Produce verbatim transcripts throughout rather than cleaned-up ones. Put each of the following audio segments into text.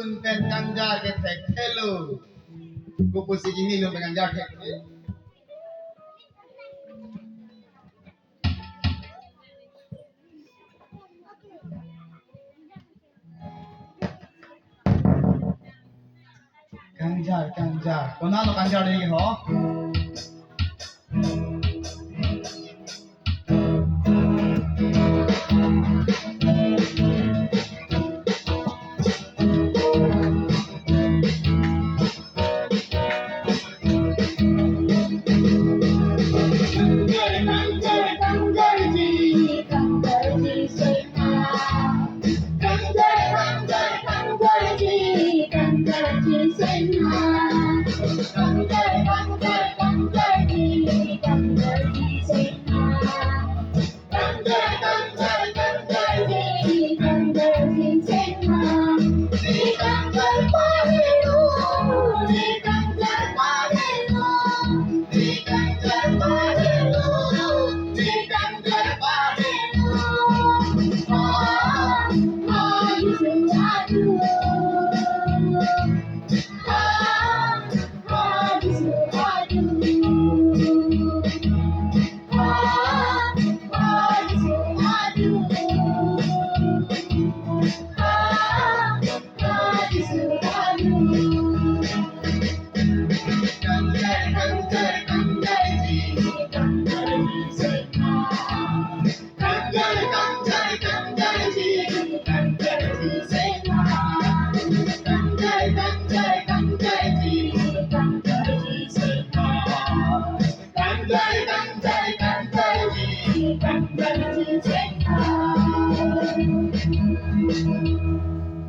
Pen kangjar ke thekthelo. Kopusi kimi num pen kangjar thek. Kangjar, kangjar. Konatlo kangjar dei ho?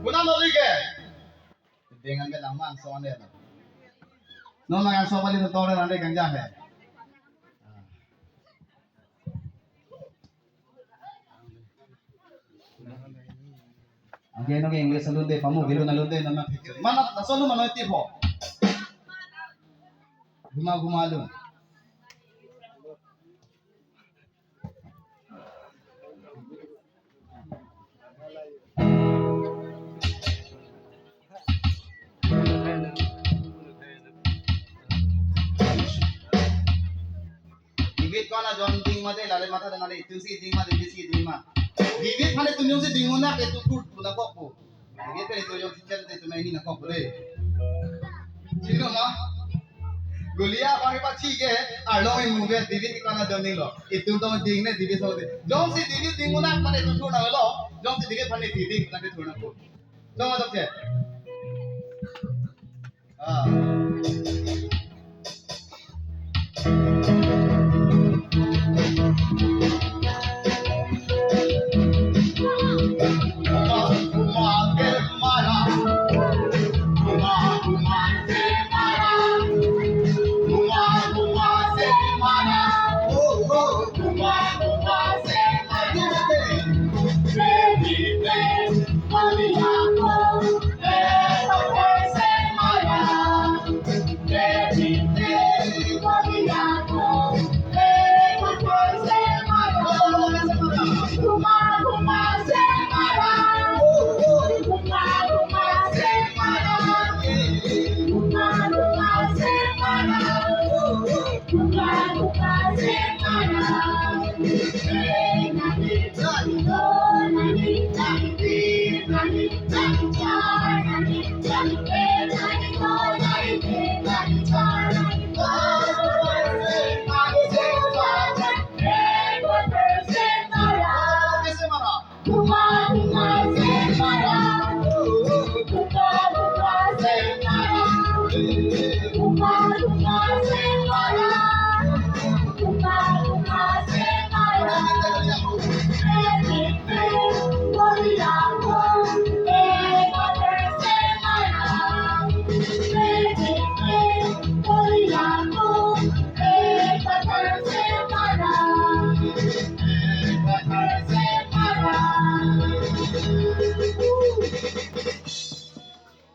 Konatlo dei ke? Dengan ke langmang so ande. Non lang so bali to ande kangjar he. Anke no ke English alun dei, pamu gelu alun dei, nama. Mana, laso alun mana ti ho? Guma guma alun. David ko-an ajon ding mate, lale matha dana le, itum si ding mate, itum si ding ma. David aphan itum jongsi ding muna ke itum thur thur nangkok po. David pen itum jongsi chel te itum ini nangkok po dei. Chini ma? Goliath aphan pathi ke, arlo imu ke, David ko-an ajon dinglo. Itum tong ding ne, David so de. Jongsi David ding muna mate itum thur nanglo. Jongsi David aphan ne ding, mate thur nangkok. Jong adok che. Ah.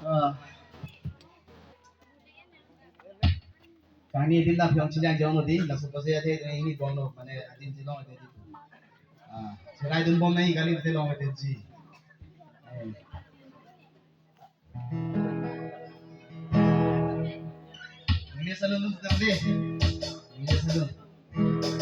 Ah. Kani din da phyong chilang jong di, laso pase athe ini bom lo, mane adin chilong athe di. Ah, serai dun bom nai kali athe long athe ji. Eh. Salon dun tang dei. Salon.